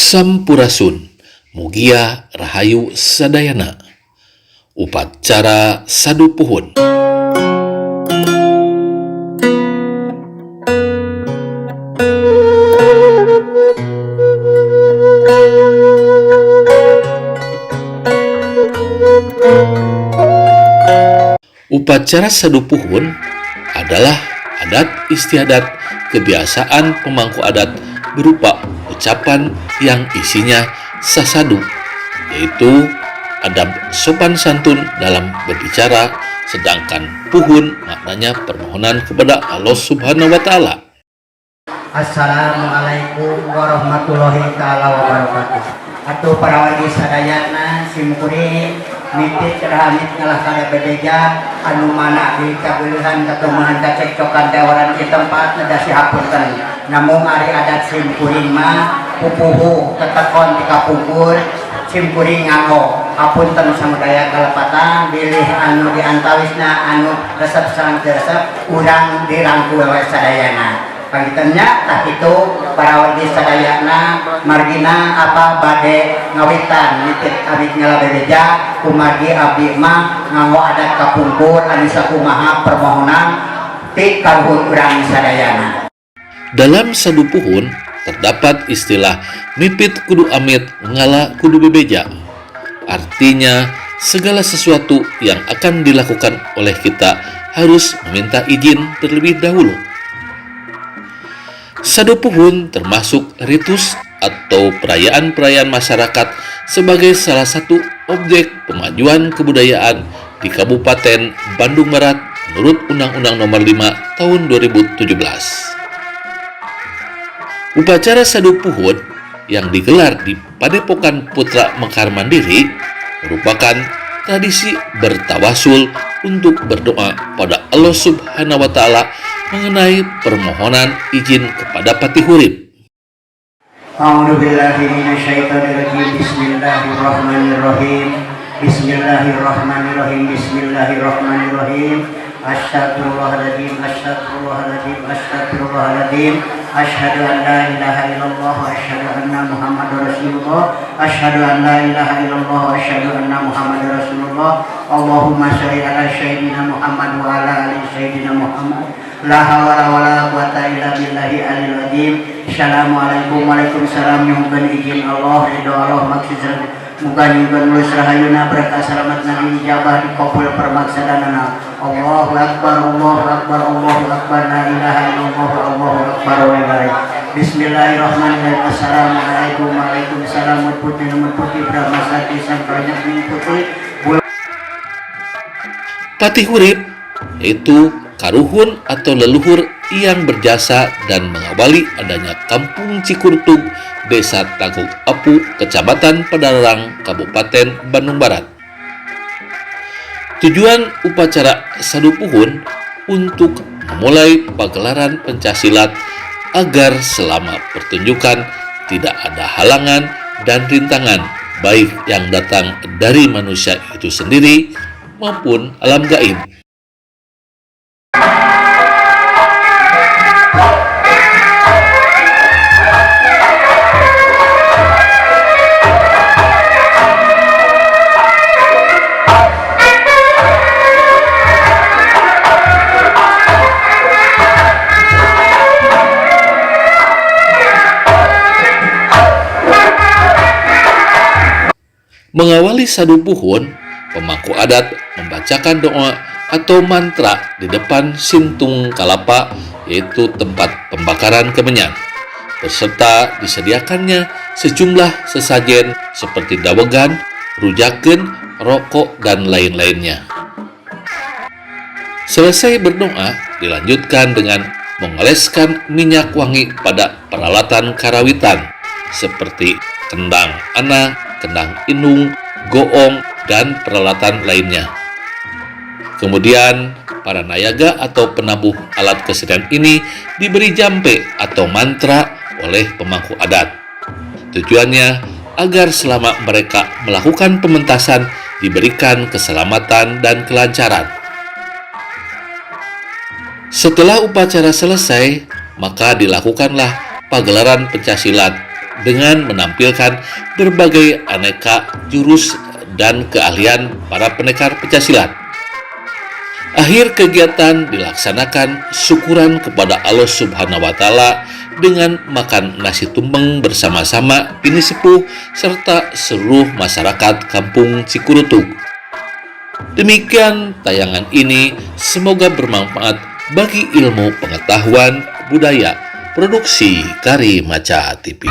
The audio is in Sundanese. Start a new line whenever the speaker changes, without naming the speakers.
Sampurasun, mugia rahayu sadayana. Upacara Sadu Puhun. Upacara Sadu Puhun adalah adat istiadat kebiasaan pemangku adat berupa ucapan yang isinya sasadu, yaitu adab sopan santun dalam berbicara, sedangkan puhun maknanya permohonan kepada Allah Subhanahu wa Ta'ala.
Assalamualaikum warahmatullahi taala wabarakatuh. Atuh para wargi sadayana, simkuring mipit kedah amit ngalah kada bebeja anu mana di kabeuleuhan katumahan kacekcokan tewaran di tempat nedasi hapunten. Namung ari adat simkuring mah pupuhu tetekon di kapungkur simkuring nganggo. Hapunten samudaya kalepatan, bilih anu di antawisna anu resep sareng teu resep urang dirangkul we sadayana. Panginten nya, tah itu para wargi sadayana, margina apa bade ngawitan mipit amit ngalah bebeja kumargi abdi mah nganggo adat kapungkur anu sakumaha permohonan ti kaluhur urang sadayana.
Dalam Sadu Puhun terdapat istilah mipit kudu amit ngala kudu bebeja. Artinya, segala sesuatu yang akan dilakukan oleh kita harus meminta izin terlebih dahulu. Sadu Puhun termasuk ritus atau perayaan-perayaan masyarakat sebagai salah satu objek pemajuan kebudayaan di Kabupaten Bandung Barat menurut Undang-Undang Nomor 5 Tahun 2017. Upacara Sadu Puhun yang digelar di Padepokan Putra Mekar Mandiri merupakan tradisi bertawasul untuk berdoa pada Allah Subhanahu wa Ta'ala mengenai permohonan izin kepada Patih Hurip.
A'udzubillahi minasyaitonirrajim. Bismillahirrahmanirrahim. Bismillahirrahmanirrahim. Bismillahirrahmanirrahim. Astagfirullahaladzim, astagfirullahaladzim, astagfirullahaladzim. Asyhadu an la ilaha illallah wa asyhadu anna Muhammadar Rasulullah. Asyhadu an la ilaha illallah wa asyhadu anna Muhammadar Rasulullah. Allahumma sholli ala sayyidina Muhammad wa ala ali sayyidina Muhammad. La haula wala quwata illa billahi alil azim. Assalamualaikum. Waalaikumsalam. Nyuhunkeun izin Allah, ridho Allah, maksud muga nyuhunkeun mulus rahayuna berkah salamat ijabah dikabul permaksadanana. Allahu akbar, Allahu akbar, Allahu akbar, la ilaha illallah, Allahu akbar wa la. Bismillahirrahmanirrahim. Assalamualaikum. Waalaikumsalam. Putih nomor putih Brahma Sati Sang Putih.
Patih Hurip yaitu karuhun atau leluhur yang berjasa dan mengawali adanya Kampung Cikurtug, Desa Tangkuk Apu, Kecamatan Padalarang, Kabupaten Bandung Barat. Tujuan upacara Sadu Puhun untuk memulai pagelaran pencak silat agar selama pertunjukan tidak ada halangan dan rintangan, baik yang datang dari manusia itu sendiri maupun alam gaib. Mengawali Sadu Puhun, pemangku adat membacakan doa atau mantra di depan sintung kalapa, yaitu tempat pembakaran kemenyan. Beserta disediakannya sejumlah sesajen seperti dawegan, rujakeun, rokok, dan lain-lainnya. Selesai berdoa, dilanjutkan dengan mengoleskan minyak wangi pada peralatan karawitan seperti kendang anak, kendang indung, goong, dan peralatan lainnya. Kemudian, para nayaga atau penabuh alat kesenian ini diberi jampe atau mantra oleh pemangku adat. Tujuannya agar selama mereka melakukan pementasan diberikan keselamatan dan kelancaran. Setelah upacara selesai, maka dilakukanlah pagelaran pencak silat dengan menampilkan berbagai aneka jurus dan keahlian para pendekar pencak silat. Akhir kegiatan dilaksanakan syukuran kepada Allah Subhanahu wa Ta'ala dengan makan nasi tumpeng bersama-sama pinisepuh serta seluruh masyarakat Kampung Cikurutug. Demikian tayangan ini, semoga bermanfaat bagi ilmu pengetahuan budaya. Produksi Kari Maca TV.